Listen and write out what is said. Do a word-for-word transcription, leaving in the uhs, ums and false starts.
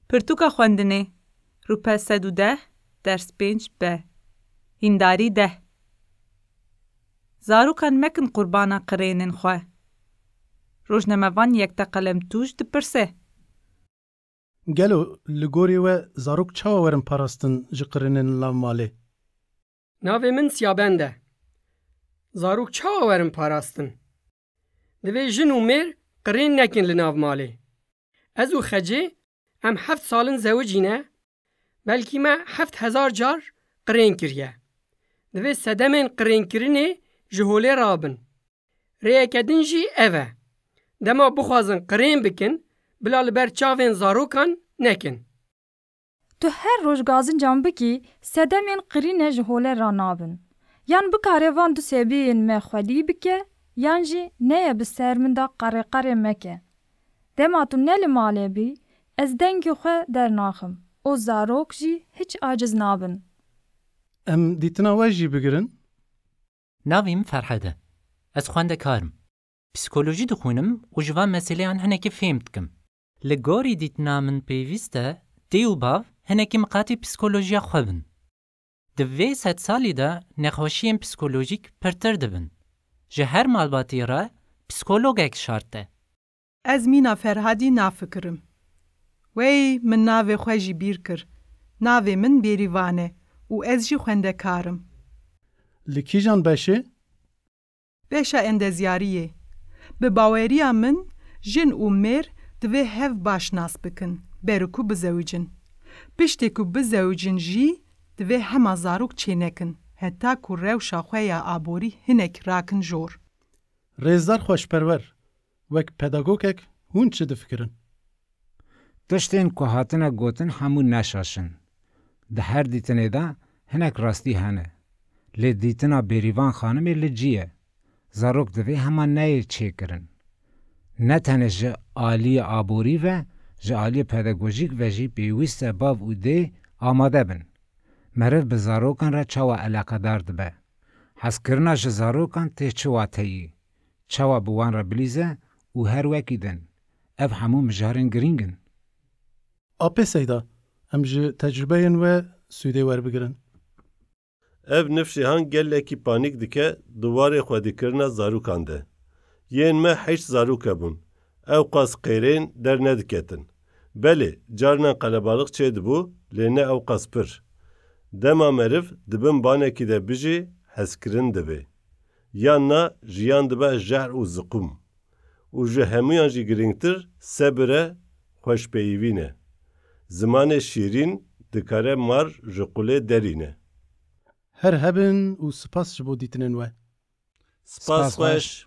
Pirtûka xwendinê, rûpe sed û deh, ders pênc B. Hîndarî deh. Zarokan mekin qurbana qirênên xwe. Rojnamevan Yekta Qelemtûş dipirse. Gelo li gorî we zarok çawa werin parastin ji qirênên li nav malê? Navê min Siyabend e. Zarok çawa werin parastin? Divê jin û mêr qirên nekin li nav malê. Ez û Xecê em heft sal in zewicî ne, belkî me heft hezar car qirên kiriye. Divê sedemên qirênkirinê ji holê rabin. Rêyeke din jî ev e. Dema bixwazin qirên bikin, bila li ber çavên zarokan nekin. Tu her roj gazincan bikî, sedemên qirîne ji holê ranabin. Yan bikare van du sebiyên me xwedî bike, yan jî neye bi ser min de qerê qerê meke. Dema tu ne li malê bî, ez dengê xwe dernaxim û zarok jî hiç aciz nabin. Em dîtina we jî bigirin. Navê min Ferhed e. Ez xwendekar im. Psîkolojî dixwînim û ji van meseleyan hinekî fêm dikim. Li gorî dîtina min pêwîst e dê û bav hinekî miqatî psîkolojiya xwe bin. Di vê sedsalî de nexweşiyên psîkolojîk pirtir dibin. Ji her malbatî re psîkologek şart e. Ez mîna Ferhadî nafikirim. Wey, min navê xwe jî bîr kir. Navê min Bêrîvan e û ez jî xwendekar im. Li kîjan beşê? Beşa endezyariyê. Bi baweriya min, jin û mêr divê hev baş nas bikin, ber ku bizewicin. Piştê ku bizewicin jî divê hema zarok çênekin, heta ku rewşa xwe ya aborî hinek rakin jor. Rêzdar xweşperwer, wek pedagogek hûn çi difikirin? Tiştên ku hatine gotin hemû ne şaş in. Di her dîtinê de hinek rastî hene. Lê dîtina Bêrîvan Xanimê li cî ye. Zarok divê hema neyê çêkirin. Ne tenê ji aliyê aborî ve, ji aliyê pedagojîk ve jî pêwîst e bav û dê amade bin. Meriv bi zarokan re çawa eleqedar dibe? Hezkirina ji zarokan tê çi wateyî? Çawa bi wan re bilîze û her wekî din? Ev hemû mijarên girîng in. Apê Seyda, em ji tecrûbeyên we sûdê werbigirin. Ev nifşêhan gelekî panîk dike di warê xwedîkirina zarokan de. Yên me heşt zarok hebûn. Ewqas qêrên dernediketin. Belê, carnan qelebalix çêdibû, lê ne ewqas pir. Dema meriv di bin banekî de bijî, hezkirin divê. Yan na, jiyan dibe jehr û ziqûm. Û ji hemûyan jî girîngtir sebir e, xweşpeyivîn e. Zimanê şîrîn dikare mar ji qulê derîne. Her hebin û spas ji bo dîtinên we. Spas xweş.